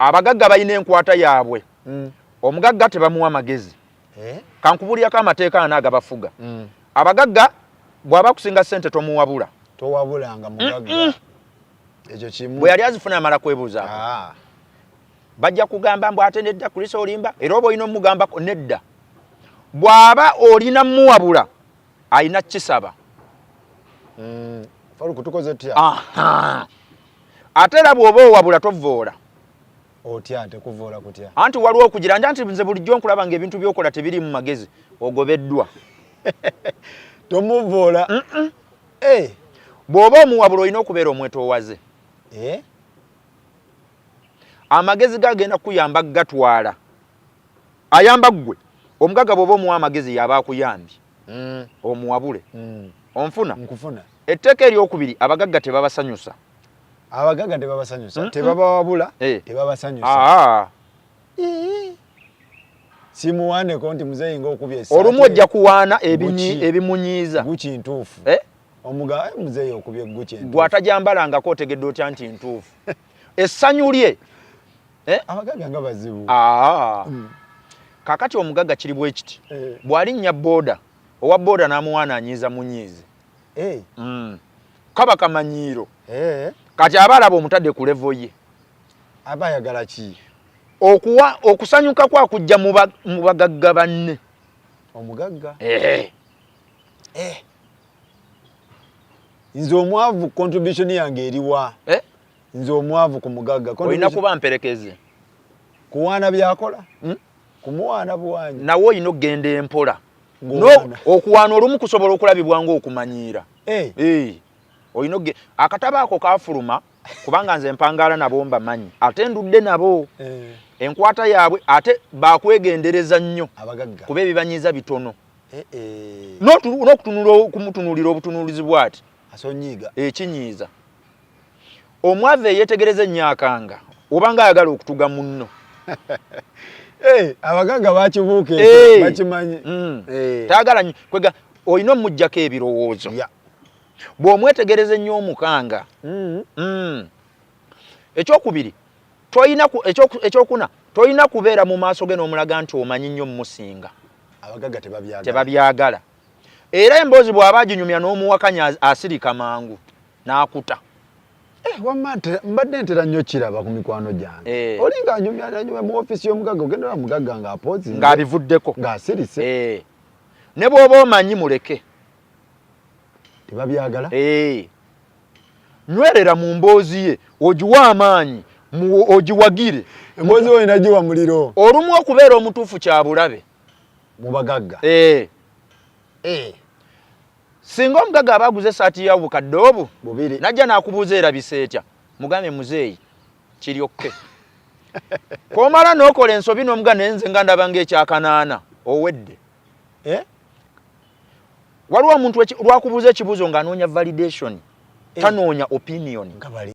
Abagagga balina enkwata yaabwe. Omugagga tebamuwa magezi. Eh? Kankubuulirako amateeka ana agabafuga. Abagagga bw'aba kusinga ssente tomuwabula. Towabulanga mugagga, ekyo kimu. Bwe yali azifuna amala kwebuuzaako. Ah. Bajja kugamba mbu ate nedda, Chris olimba, era oba olina omugambako nedda. Bw'aba olina muwabula alina kisaba. Faruku, tukoze tutya? Aha. Ate era bw'oba owabula tovoola. Otya ate kuvoola kutya? Anti waliwo okugira nti nze bulijjo nkulaba ng'ebintu by'okola tebiri mu magezi, ogobeddwa. Tomuvoola. Eh. Bw'oba omuwabula olina okubeera omwetoowaze. Eh? Amagezi gagenda kukuyamba gatwala ayamba ggwe omugagga. Bw'oba omuwa amagezi yaba akuyambye. Omuwabule. Onfuna? Nkufuna. Etteeka eryokubiri, abagagga tebabasanyusa. Abagagga tebabasanyusa, tebabawabula. Eh. Tebabasanyusa. Aa. Simuwaneko nti muzeeyi ngaokubya essaati. Olumu ojja kuwaana Gucci. Ebimunyiiza. Gucci ntuufu. Eh? Omuga, "Eh, muzeeyi okubya eguki entuufu." Gwe atajambalangako otegedde otya nti ntuufu? Essanyu lye, eh? Abagagga nga bazibu. Aa. Kakati omugagga kiri bwe kiti. Bw'alinnya booda, owa booda n'amuwaana anyiiza munyiizi. Eh. Kaba kamanyiiro. Eh. Kati aba alaba omutadde ku level ye. Aba ayagala ki? Okuwa okusanyuka kwa kujja mu bagagga banne. Omugagga. Eh. Eh. Nze omwavu contribution yange eriwa? Eh? Nze omwavu ku mugagga olina kuba mperekeze. Kuwaana byakola? Hmm? Kumuwaana buwanyi? Nawe olina okugenda empola. Ng'owaana. Okuwaana olumu kusobola okulabibwa ng'okumanyiira. Eh. Eh. Olina akatabo ako kafuluma kubanga nze mpangaala nabo mbamanyi ate ndudde nabo. Eh. Enkwata yaabwe ate bakwegendereza nnyo. Abagagga. Kuba ebibanyiiza bitono. Eh, eh. N'okutunula, okumutunuulira obutunuulizi bw'ati. Asonyiiga. Ekinyiiza omwavu eyeetegereza ennyo akanga obanga ayagala okutuga munno. Eh, abagagga bakibuuka ekyo, bakimanyi. Tayagala nnyo kwega olina omuggyako ebirowoozo. Bw'omwetegereza ennyo omukanga. Ekyokubiri toyina ekyokuna, toyina kubeera mu maaso ge n'omulaga nti omanyi nnyo mmusinga. Abagagga tebabyagala. Tebabyagala. Era emboozi bw'aba aginyumya n'omuwakanya asirika mangu n'akuta. Eh, wamma mbadde ntera nnyo kiraba ku mikwano gyange. Oli ng'anyumya anyumya mu ofiisi y'omugagga, ogenda olaba mugagga ng'apoozinze. Ng'abivuddeko. Ng'asirise. Eh. Ne bw'oba omanyi muleke. Tebabyagala. Eh. Nywerera mu mboozi ye, ogiwe amaanyi, ogiwagire. Emboozi yo olina giwa muliro. Olumu okubeera omutuufu kya bulabe. Mu bagagga. Eh. Eh. Singa omugagga aba aguze essaati ya bukadde obu 2 najja n'akubuuza erabise etya, mugambe muzeeyi kiryokke. Komala n'okola ensobi n'omuga naye nze nga ndaba ng'ekyakanaana, owedde. Eh? Waliwo omuntu lwakubuuza ekibuuzo ng'anoonya validation, Eh. tanoonya opinion. Nga bali.